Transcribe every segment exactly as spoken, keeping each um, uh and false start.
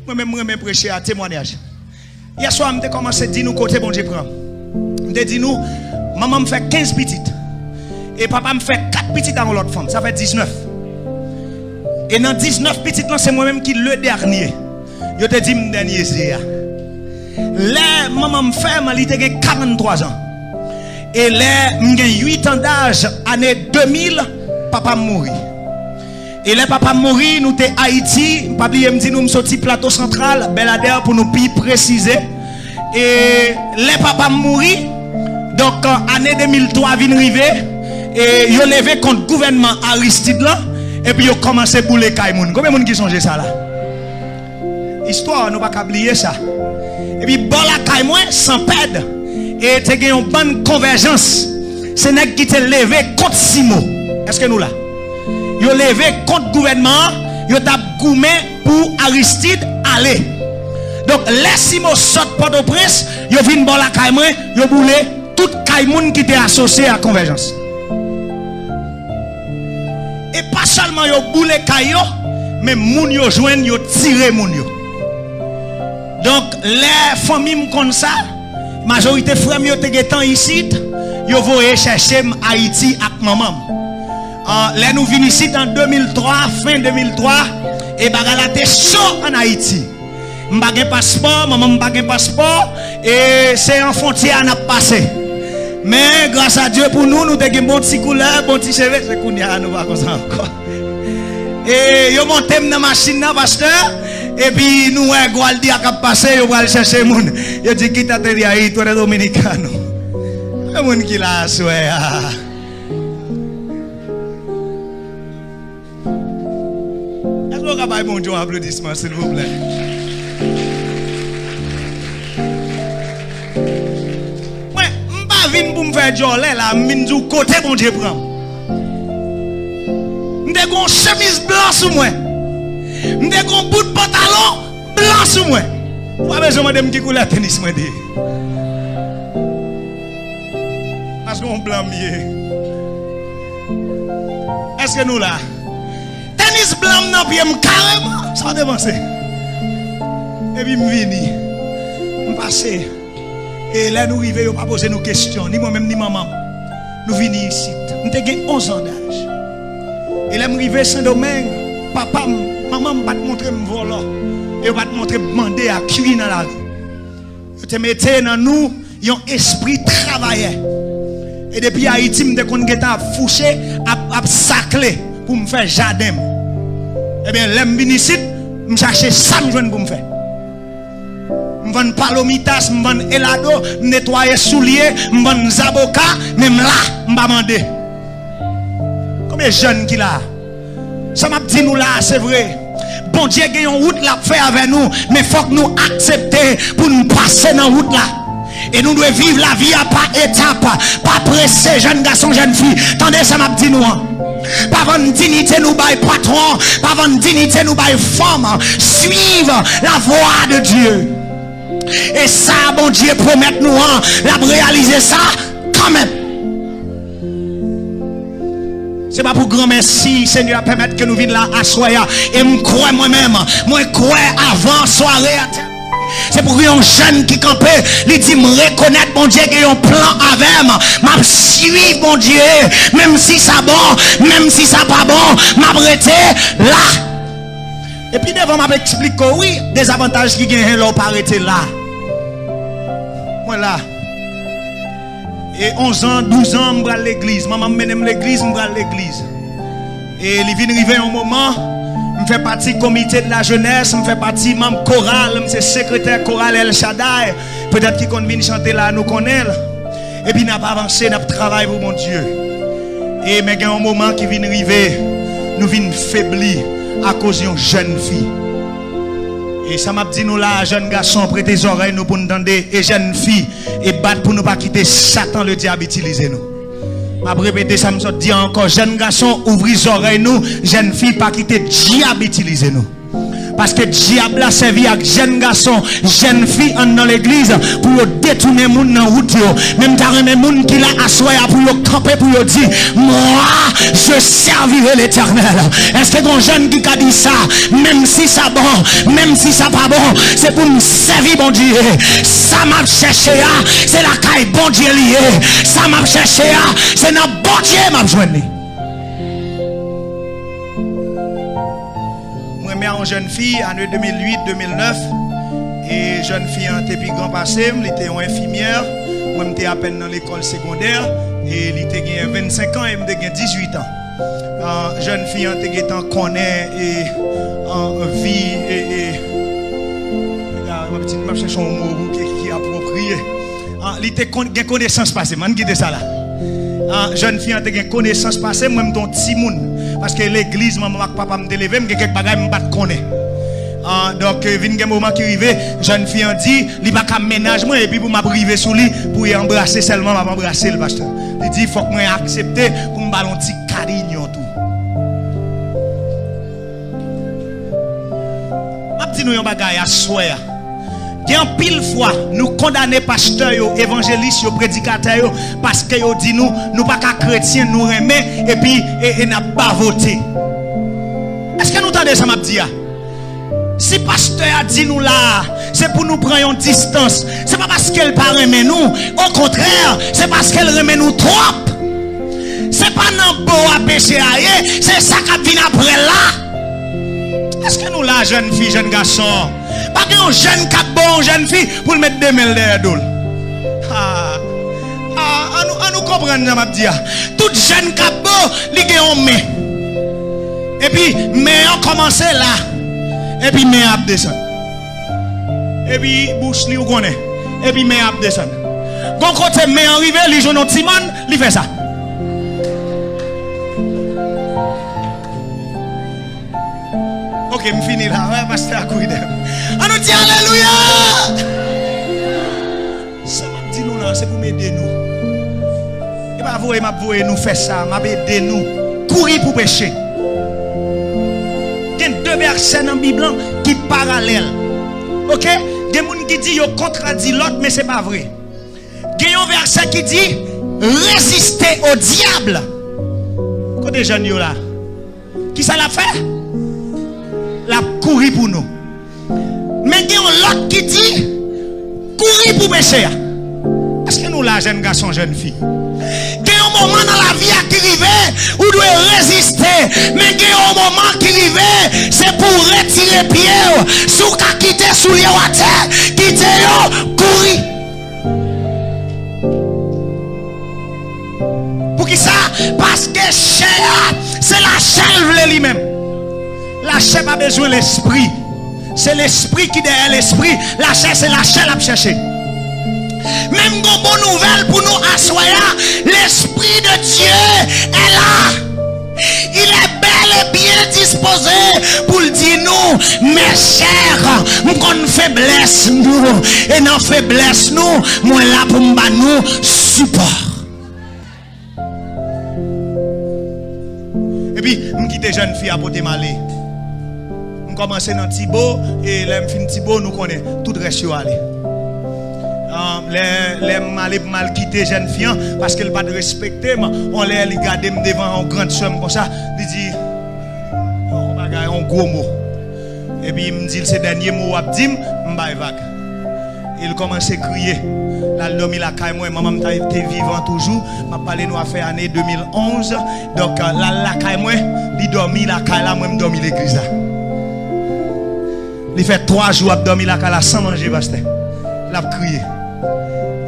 Mwen menm, mwen renmen preche a temwanyaj. Yèswa, m te kòmanse di nou kote Bondye pran m. M te di nou, manman m fè kenz pitit. E papa m fè kat pitit a yon lòt fanm. Sa fè diznèf. E nan diznèf pitit lan, se mwen menm ki le dènye. Yo te di m dènye zye a. Lè manman m fè m, li te gen karanntwa zan. E lè m gen uit an daj, ane de mil, papa m mouri. E lè papa m mouri, nou te Ayiti. M pa bliye m di nou, m soti Plato Santral, Bèladè pou nou pi presize. E lè papa m mouri, donk, ane de mil twa vin rive, e yo leve kont gouvènman Aristide lan, epi yo kòmanse boule kay moun. Konbyen moun ki sonje sa la? Istwa, nou pa ka bliye sa. Epi bò lakay mwen, San Pèd, e te gen yon bann konvèjans. Se nèg ki te leve kont Simo. Èske nou la? Yo leve kont gouvènman an, yo t ap goumen pou Aristide ale. Donk, lè Simo sot Pòtoprens, yo vin bò lakay mwen, yo boule tout kay moun ki te asosye a konvèjans. E pa sèlman yo boule kay yo, men moun yo jwenn, yo tire moun yo. Donk, lè fanmi m konn sa, majorite frè m yo te gentan isit, yo voye chèche m Ayiti ak manman m. Ah, lè nou vin isit an de mil twa, fen de mil twa, e bagay la te cho ann Ayiti. M pa gen paspò, manman m pa gen paspò, e se an fwontyè a n ap pase. Men, gras a Dye pou nou, nou te gen bon ti koulè, bon ti cheve, se kounye a nou pa konsa ankò. E yo monte m nan machin nan, pastè, epi nou wè Guardia k ap pase, yo pral chèche moun. Yo di, "Quítate de ahí, tú eres dominicano." E moun ki la aswè a. Èske w ka bay Bondye yon aplodisman, silvouplè? Mwen, m pa vin pou m fè djòlè la, m vin di w kote Bondye pran m. M te gen yon chemiz blan sou mwen. M te gen yon bout pantalon blan sou mwen. Ou pa bezwen mande m ki koulè tenis mwen te ye. Paske yon blan m ye. Èske nou la? Tenis blan m nan pye m kareman. Sa w te panse? Epi m vini. M pase. E lè nou rive, yo pa poze nou kesyon, ni mwen menm, ni manman m. Nou vini isit. M te gen onz an daj. E lè m rive Sendomeng, papa m, manman m pa t montre m vòlò. E yo pa t montre m mande a kwi nan lari. Yo te mete nan nou yon espri travayè. E depi Ayiti, m te konn gentan ap fouche, ap, ap sakle pou m fè jaden m. Ebyen, lè m vin isit, m chache sa m jwenn pou m fè. M vann palomitas, m vann elado, m netwaye soulye, m vann zaboka, men m la, m pa mande. Konbyen jèn ki la? Sa m ap di nou la a, se vre. Bondye gen yon wout l ap fè avè nou, men fòk nou aksepte pou n pase nan wout la. E nou dwe viv lavi a pa etap, pa prese, jèn gason, jèn fi. Tande sa m ap di nou an. Pa vann diyite nou bay patwon, pa vann diyite nou bay fanm. Suiv la voie de Dieu. E sa Bondye pwomèt nou an, l ap reyalize sa kanmenm. Se pa pou granmèsi Senyè a pèmèt ke nou vin la aswè a. E m kwè mwen menm, mwen kwè avan sware a tèmine, se pou gen yon jèn ki kanpe, li di, "M rekonèt Bondye gen yon plan avè m. M ap swiv Bondye, menm si sa bon, menm si sa pa bon, m ap rete la." E pi devan, m ap eksplike w, wi, dezavantaj ki genyen lè w pa rete la. Mwen la. E onz an, douz an, m pral legliz. Manman m mennen m legliz, m pral legliz. E li vin rive yon moman, m fè pati komite de la jeunesse, m fè pati manm koral, m se sekretè koral El Shaddai. Petèt ki konn vin chante la, nou konnen l. Epi n ap avanse, n ap travay pou Bondye. E men gen yon moman ki vin rive, nou vin febli akoz yon jèn fi. E sa m ap di nou la a, jèn gason, prete zòrèy nou pou n tande, e jèn fi, e bat pou nou pa kite Satan ledyab itilize nou. M ap repete sa m sot di a ankò, jèn gason, ouvri zòrèy nou, jèn fi, pa kite dyab itilize nou. Paske dyab la sèvi ak jèn gason, jèn fi anndan legliz pou yo detounen moun nan wout yo. Men m ta renmen moun ki la aswè a pou yo kanpe, pou yo di, Moi, je servirai l'Éternel. Èske gen yon jèn ki ka di sa? Menm si sa bon, menm si sa pa bon, se pou m sèvi Bondye. Sa m ap chèche a, se lakay Bondye li ye. Sa m ap chèche a, se nan Bondye m ap jwenn li. M renmen yon jèn fi, ane de mil uit, de mil nèf, e jèn fi an te pi gran pase m, li te yon enfimyè, mwen m te apèn nan lekòl segondè, e li te gen vennsenk an e m te gen dizuit an. Ah, jèn fi an te gentan konnen, e, ah, vi, e, e, e, la, m ap di, m ap chèche yon mo pou ki, ki apwopriye. Ah, li te kon-, gen konesans pase m. Ann kite sa la. Ah, jèn fi an te gen konesans pase m, mwen m te yon timoun. Paske legliz manman m ak papa m te leve m, gen kèk bagay m pa t konnen. Ah, donk, eh, vin gen moman ki rive, jèn fi an di, li pa ka mennaj mwen, epi pou m ap rive sou li, pou l anbrase sèlman, m ap anbrase l, pastè. Li di, fòk mwen aksepte pou m ba l yon ti karinyo tou. M ap di nou yon bagay aswè a. Gen anpil fwa, nou kondane pastè yo, evanjelis yo, predikatè yo, paske yo di nou, nou pa ka kretyen, nou renmen, epi, e, e n ap bavote. Èske nou tande sa m ap di a? Si pastè a di nou la a, se pou nou pran yon distans. Se pa paske l pa renmen nou, okontrè, se paske l renmen nou twòp. Se pa nan bo a peche a ye, se sa k ap vin apre l la. Èske nou la, jèn fi, jèn gason? Pa gen yon jèn k ap bo yon jèn fi pou l met de men l dèyè do l. Ha! Ha! An nou, an nou konprann sa m ap di a. Tout jèn k ap bo, li gen yon men. Epi, men an kòmanse la. Epi, men an ap desann. Epi bouch li, ou konnen. Epi men ap desann. Gon kote men an rive, li jwenn yon ti mòn, li fè sa. Ok, m fini la. Wè, pastè a kouri dèyè m. An nou di alelouya! Sa m ap di nou la, se pou m ede nou. E pa voye m ap voye nou fè sa, m ap ede nou. Kouri pou peche. Gen de vèsè nan Bib lan ki paralèl. Ok? Gen moun ki di yo kontradi lòt, men se pa vre. Gen yon vèsè ki di, résistez au diable. Kote jèn yo la? Kisa l ap fè? L ap kouri pou nou. Men gen yon lòt ki di, kouri pou peche a. Èske nou la, jèn gason, jèn fi? Gen yon moman nan lavi a ki rive, ou dwe reziste. Men gen yon moman ki rive, se pou w retire pye w. Si w ka kite soulye w atè, kite yo, kouri. Poukisa? Paske chè a, se lachè l vle li menm. Lachè pa bezwen lespri. Se lespri ki dèyè lespri. Lachè, se lachè l ap chèche. Men m gon bon nouvèl pou nou aswè a. L'Esprit de Dieu est là. Il est bel et bien disposé pou l di nou, mes chers, m konn feblès nou, e nan feblès nou, mwen la pou m ba nou sipò. Epi, m kite jèn fi a pote m ale. M kòmanse nan Tibo, e lè m fin Tibo, nou konnen, tout rès yo ale. Ah, lè, lè m ale pou m al kite jèn fi an, paske l pa t respekte m, yon lè li gade m devan yon grann sè m konsa, li di yon bagay, yon gwo mo. Epi m di l, se dènye mo w ap di m, m bay vag. E l kòmanse kriye. L al dòmi lakay mwen, manman m ta, te vivan toujou. M ap pale nou afè ane de mil onz. Donk, l al lakay mwen, li dòmi lakay la, mwen m dòmi legliz la. Li fè twa jou ap dòmi lakay la san manje, pastè. L ap kriye.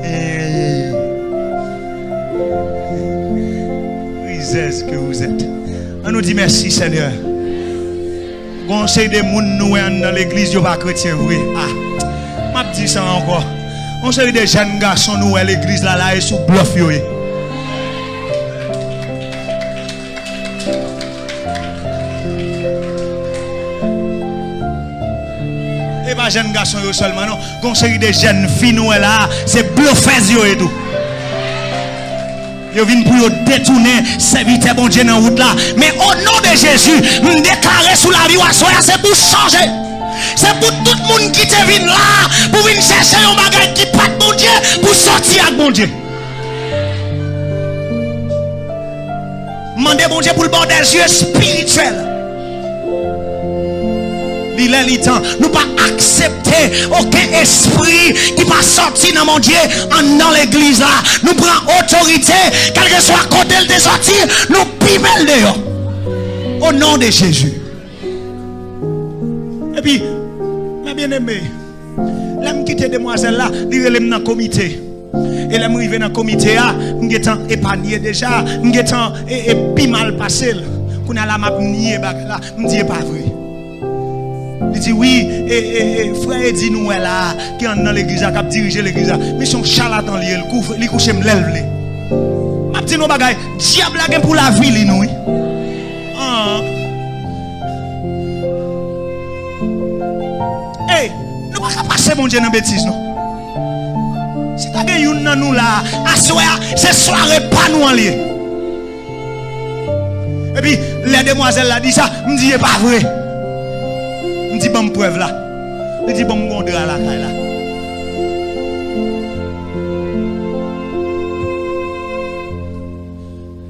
Hey. Rizèz ke vous êtes. An nou di mèsi, Senyè. Gon seri de moun nou wè anndan legliz, yo pa kretyen vre. Ah, m ap di sa ankò. Gon seri de jèn gason nou wè legliz la, la e sou blòf yo ye. E pa jèn gason yo sèlman non. Gon seri de jèn fi nou wè la, se blofèz yo ye tou. Yo vin pou yo detounen sèvitè Bondye nan wout la. Men o non de Jezi, m deklare sou lavi w aswè a, se pou chanje. Se pou tout moun ki te vin la pou vin chèche yon bagay ki pa t Bondye, pou sòti ak Bondye. Mande Bondye pou l ba w de zye espirityèl. Li lè li tan. Nou pa aksepte okenn espri ki pa sòti nan Bondye anndan legliz la. Nou pran otorite, kèlkeswa kote l te sòti, nou pipe l deyò. O non de Jezi. Epi, mè byeneme, lè m kite demwazèl la, li rele m nan komite. E lè m rive nan komite a, m gentan epanye deja, m gentan e, e pi mal pase l. Kounye a la, m ap nye bagay la, m di, "E pa vre." Li di, "Wi, e, e, e, frè Edi nou wè la a, ki anndan legliz la, k ap dirije legliz la, misye yon chalatan li ye, li kou-, li kouche m lè l vle." M ap di nou yon bagay, dyab la gen pou l avili nou, wi. An. Ey, nou pa ka pase Bondye nan betiz, non. Si ta gen youn nan nou la, aswè a, se sware pa nou an l ye. Epi, lè demwazèl la di sa, m di, "E pa vre." M di, "Ban m prèv la." Li di, "Ban m gon dra lakay la."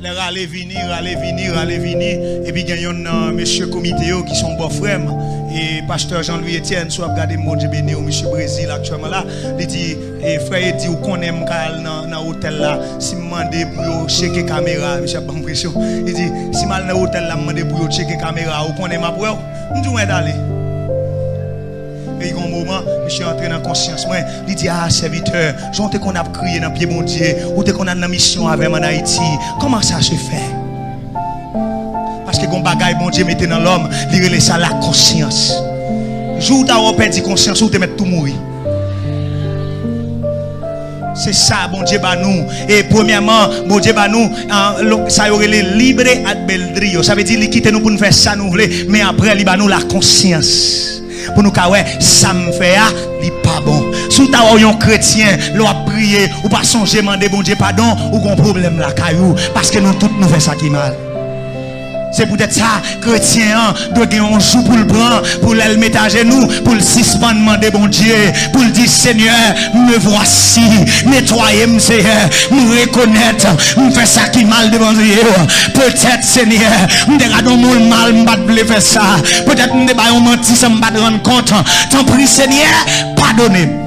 Lè rale vini, rale vini, rale vini, epi gen yonn nan mesye komite yo ki se yon bò frè m, e pastè Jean Louis Etienne, si w ap gade m, Bondye beni w, misye Brezil aktyèlman la, li di, e, "Frè Edi, ou konnen m ka al nan, nan otèl la, si m mande pou yo tcheke kamera, misye ap ban m presyon." Li di, "Si m al nan otèl la, m mande pou yo tcheke kamera, ou konnen m ap wè w?" M di, "Ou mèt ale." Epi gon moman, misye antre nan konsyans mwen, li di, "A, sèvitè, jan w te konn ap kriye nan pye Bondye, ou te konn al nan misyon avè m ann Ayiti, kòman sa se fè?" Paske gon bagay Bondye mete nan lòm, li rele sa lakonsyans. Jou w ta wè w pèdi konsyans ou, ou te mèt tou mouri. Se sa Bondye ba nou. E premyèman, Bondye ba nou, ah, lo-, sa yo rele libre albedrío. Sa vle di li kite nou pou n fè sa nou vle, men apre li ba nou lakonsyans. Pou nou ka wè sa m fè a, li pa bon. Si w ta wè w yon kretyen, lè w ap priye, ou pa sonje mande Bondye padon, ou gon pwoblèm lakay ou, paske nou tout nou fè sa ki mal. Se poutèt sa, kretyen an dwe gen yon jou pou l pran, pou lè l met ajenou, pou l sispann mande Bondye, pou l di, "Senyè, me voici, netwaye m, Seyè, m rekonèt m fè sa ki mal devan zye w. Petèt, Senyè, m te gade yon moun mal, m pa t vle fè sa. Petèt, m te bay yon manti san m pa t rann kont. Tanpri, Senyè, padone m."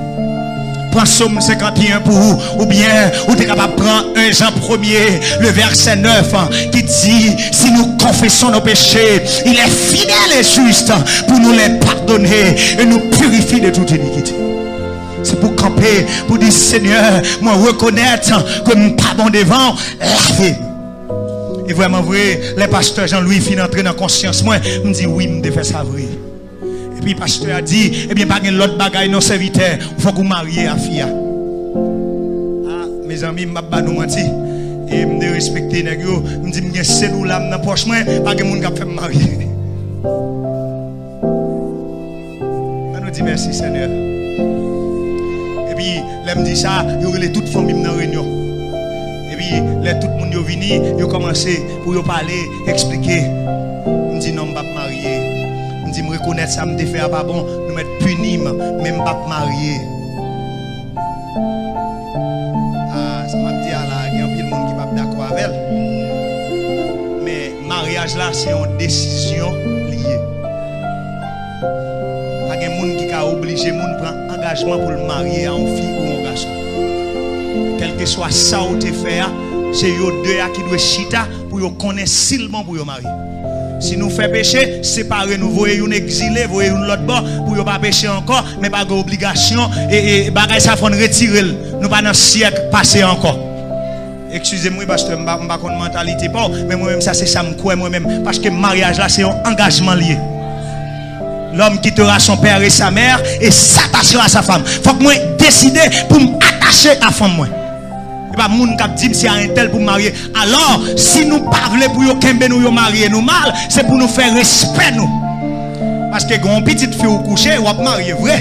Pran Sòm senkanteyen pou ou, oubyen ou te kapab pran en Jan premye, le vèsè nèf, ki di, "Si nous confessons nos péchés, il est fidèle et juste pour nous les pardonner et nous purifier de toute iniquité." Se pou kanpe, pou di, "Senyè, mwen rekonèt ke m pa bon devan w, lave m." E vrèman vre, lè pastè Jean Louis fin antre nan konsyans mwen, m di, "Wi, m te fè sa vre." Epi pastè a di, "Ebyen, pa gen lòt bagay non, sèvitè, fòk ou marye a fi a." A, mezanmi, m p ap ba nou manti. E m derespekte nèg yo, m di, "M gen sedola m nan pòch mwen, pa gen moun k ap fè m marye." Ann nou di, "Mèsi, Senyè." Epi, lè m di sa, yo rele tout fanmi m nan reyinyon. Epi, lè tout moun yo vini, yo kòmanse pou yo pale, eksplike. M di, "Non, m p ap marye." M di, "M rekonèt sa m te fè a pa bon, nou mèt pini m, men m p ap marye." A, sa m ap di a la, gen anpil moun ki p ap dakò avè l. Men maryaj la, se yon desizyon li ye. Pa gen moun ki ka oblije moun pran angajman pou l marye a yon fi ou yon gason. Kèlkeswa sa w te fè a, se yo de a ki dwe chita pou yo konnen si l bon pou yo marye. Si nou fè peche, separe nou, voye youn egzile, voye youn lòt bò, pou yo pa peche ankò, men pa gen obligasyon, e, e bagay sa fò n retire l. Nou pa nan syèk pase ankò. Eskize m wi, pastè, m pa, m pa konn mantalite pa w, men mwen menm sa se sa m kwè mwen menm, paske maryaj la se yon angajman l ye. L'homme quittera son père et sa mère et s'attachera à sa femme. Fòk mwen deside pou m atache a fanm mwen. E pa moun k ap di m se a entèl pou m marye. Alò, si nou pa vle pou yo kenbe nou, yo marye nou mal, se pou nou fè respè nou. Paske gen yon pitit fi w kouche, w ap marye vre.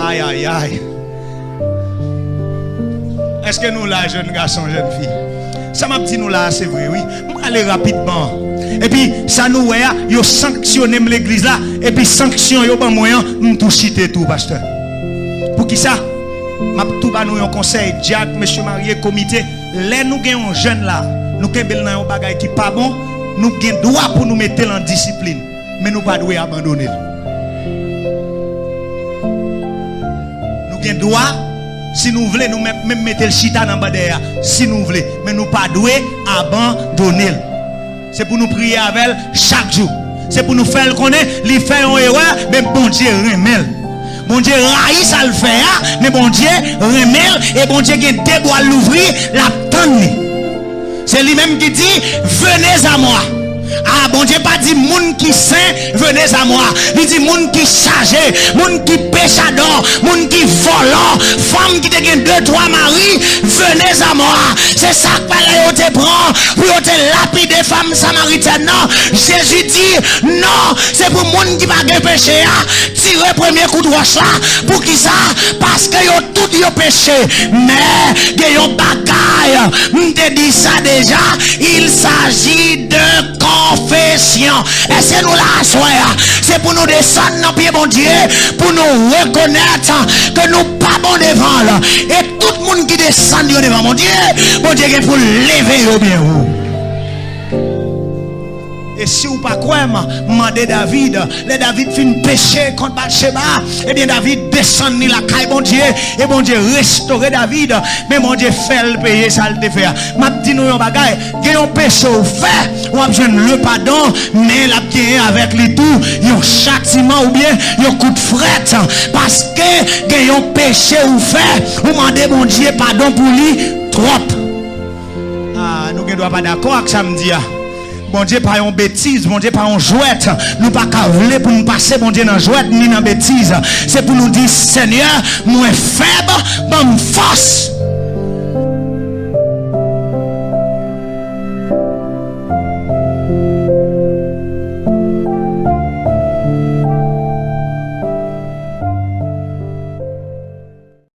Ay, ay, ay. Èske nou la, jèn gason, jèn fi? Sa m ap di nou la a, se vre, wi. M prale rapidman. Epi, sa nou wè a, yo sanksyone m legliz la, epi sanksyon yo ban mwen an, m tou chite tou, pastè. Poukisa? M ap tou ba nou yon konsèy, dyak, mesye marye, komite. Lè nou gen yon jèn la, nou kenbe l nan yon bagay ki pa bon, nou gen dwa pou nou mete l an disiplin, men nou pa dwe abandone l. Nou gen dwa, si nou vle, nou menm, menm mete l chita nan bò dèyè a, si nou vle, men nou pa dwe abandone l. Se pou nou priye avè l chak jou. Se pou nou fè l konnen li fè yon erè, men Bondye renmen l. Bondye rayi sa l fè a, men Bondye renmen l, e Bondye gen de bra l louvri, l ap tann li. Se li menm ki di, venez à moi. A, Bondye pa di moun ki sen, venez à moi. Li di moun ki chaje, moun ki pechadò, moun ki vòlò, fanm ki te gen de, twa mari, venez à moi. Se sa k fè lè yo te pran pou yo te lapide fanm samarityèn nan. Jezi di, non, se pou moun ki pa gen peche a, tire premye kout wòch la. Poukisa? Paske yo tout yo peche. Men, gen yon bagay, m te di sa deja, il s'agit de confession. Èske nou la aswè a? Se pou nou desann nan pye Bondye, pou nou rekonèt ke nou pa bon devan l. E tout moun ki desann yo devan Bondye, Bondye gen pou l leve yo byen wo. E si w pa kwè m, mande David. Lè David fin peche kont Batcheba, ebyen, David desann li lakay Bondye, e Bondye restore David, men Bondye fè l peye sa l te fè a. M ap di nou yon bagay, gen yon peche w fè, w ap jwenn le padon, men l ap genyen avèk li tou yon chatiman oubyen yon kout frèt, paske gen yon peche w fè, ou mande Bondye padon pou li twòp. Ah, nou gen dwa pa dakò ak sa m di a. Bondye pa yon betiz, Bondye pa yon jwèt. Nou pa ka vle pou n pase Bondye nan jwèt ni nan betiz. Se pou nou di, Senyè, mwen fèb, ban m fòs.